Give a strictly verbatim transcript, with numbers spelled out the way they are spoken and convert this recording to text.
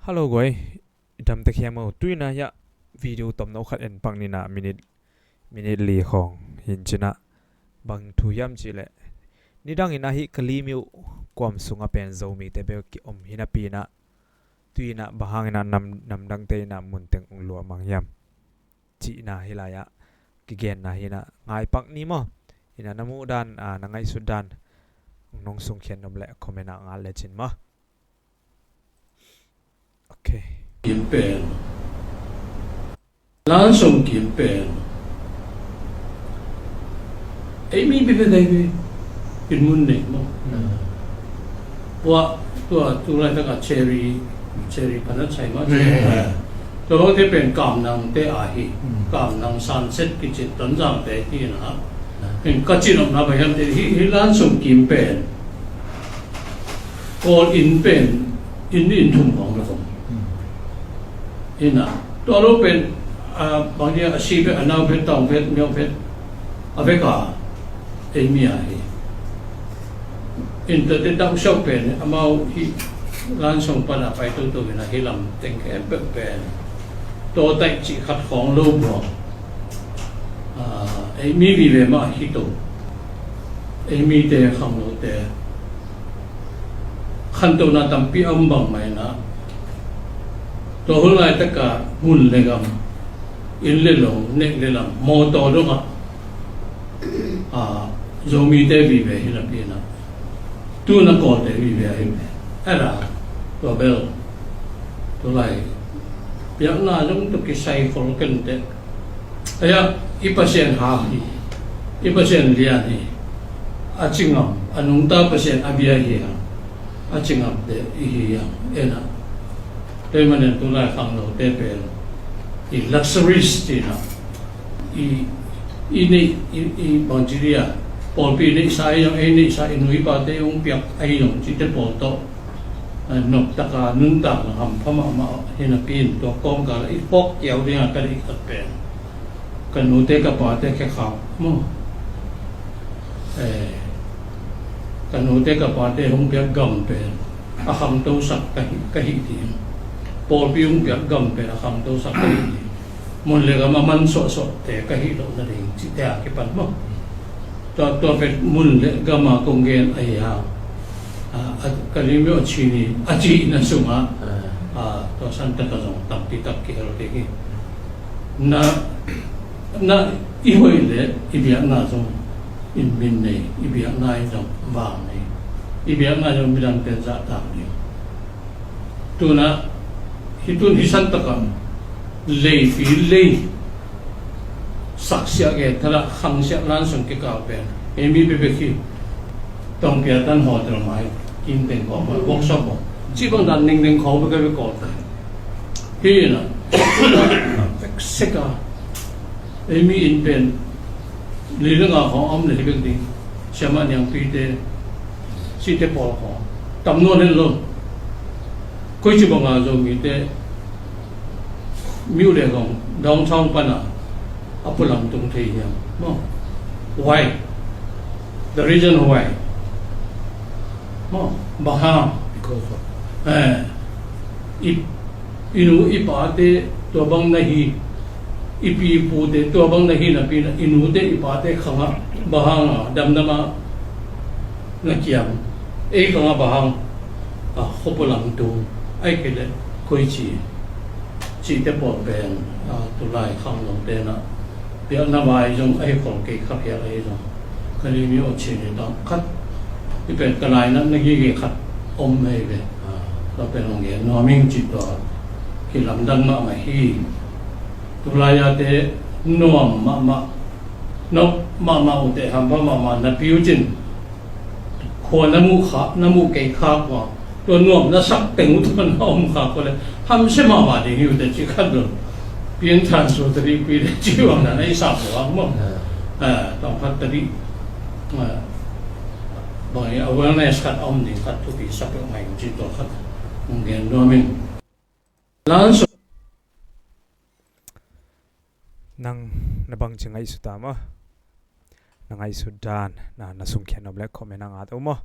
Hello guai, i dam tek hiam o? Tuina hiah video tomno khat en pak nina, minute minute li khawng hin cinah. Bang thu hiam cihleh, nidang inah hih Kalaymyo kuam sungah pen Zomite bek kiom hinapinah, tuinah bang hanginah nam, namdangte inah munteng ung luah mang hiam cihna hilai-ah kigenna hinah, ngaipak ni maw. Inah na muh dan, a, na ngaihsut dan nong sungkhian nop leh comment ah ngat lecin maw. Ok. Kim pen, Lansong kim pen, ei mi bebe dai ve, in mun nei maw. Tua, tua, tu laitak a Cherry, Cherry Panat Sai maw. Tua bangte pen Kamnangte a hi. Kamnang Sunset kici, Tonzangte hi na. Pen ka ci nopna bang hiam cih leh, hih Lansong kim pen Kawl inn pen inn, inn thum khawng na khawng. Inah tua lo pen, a, bang dia a si phet, a nau phet, tawng phet, miau phet, a vek a, ei mi a hi. Inah tuate tawh siau pen amau hih Lansong pan a pai toto inah hih lam teng khempeuh pen tawtaih cih khat khawng lo buang. A, ei mi vive mah hi to. Ei mite, khangnote, khantohna tampi a om bangmah inah, tua hun laitaka mun le gam, inn le lawng, nek le lam, mawtaw dongah, a, Zomite vive hinapinah, tuna Kawlte vive ahi ve. Ela, tua bel, tulai biakna zong tua kisai khol kenteh. Aya, i Pasian hau hi, i Pasian lian hi. A cingam, a nungta Pasian a bia hi hang, a cingamte i hi hang. Ena, tua ahih manin tulai khangnote pen i luxuries cihna, i, i neih, i, i bangci dia, pawlpi neihsa ahi zong, ei neihsa, i nu i pate hong piak ahi zong cihte pawl tawh, a, noptaka nuntakna hampha mahmah hinapi in, tua kawmkal ah i phawk kiau dinga ka deih khat pen ka nute ka pate khekhap maw. Eh, ka nute ka pate hong piak gam pen a khangtosak ka hi, ka hi ding. Pawlpi hong piak gam pen a khangtosak ka hi ding. Mun le gam a man suahsuahte ka hi loh nading cihte a kipan maw. Tua, tua pen mun le gam a kong gen ahi hang. A, a, Kalaymyo a ci ni, a cihna sungah, a, tua santa ka zong tampi tak kihel ding hi. Na, na i hoih le i biakna zong in min nei, i biakna in zong vang nei, i biakna zong midangte zahtak ding. Tuna, hih tun hih santakah leipi lei saksiah, genthadah khangsiah Lansong kikau pen ei mi bekbek hi. Tongpia tan hotel mai, kim teng khawng, workshop khawng, cih bang dan nengdeng khawng bekbek kawl ta hi. Hi na, veksek a, ei mi inn pen li le nga khawng a om le hi bek ding. Siamah niangpite, sihte pawl khawng tam nuam hen lo. Koici banga Zomite myo le gong downtown pana a pulang tung thei hiam maw? Why? The reason why? Maw, bang hang? Because of, eh, i, i nu i pate tua bang na hi, i pi i pute tua bang na hi napi na, i nute i pate khangah bang hanga damdama na kiam, ei khangah bang hang, a, khuapulang tung, ahih kei leh koici, cihte pawl pen, a, tulai khangnote na biakna vai zong ahi khol kei kha phial ahi zong, Kalaymyo a ci ni tawm khat, i pen ka lainatna gige khat om ahi ve. Tua pen hong gen nuam ing cih tua kilamdang mahmah hi. Tulai-ate nuam mahmah, nop mahmah uh teh, hampha mahmah napi uh cin, khua na muh kha, na muh kei khak uh a, tua nuam na sak teng uh tua na om khak uh leh hamsia mahmah ding hi uh teh cih khat lo. Pian transfer tadi kui le cih bang na na i sap uh a maw. Ah, tawm khat tadi, ah, bang hi, awareness khat a om ding khat thupi sa peuhmah ing cih tua khat hong gen nuam ing. Lansong. Nang na bangci ngaihsut a maw? Na ngaihsut dan na, na sungkhian nop leh comment ah ngat uh maw?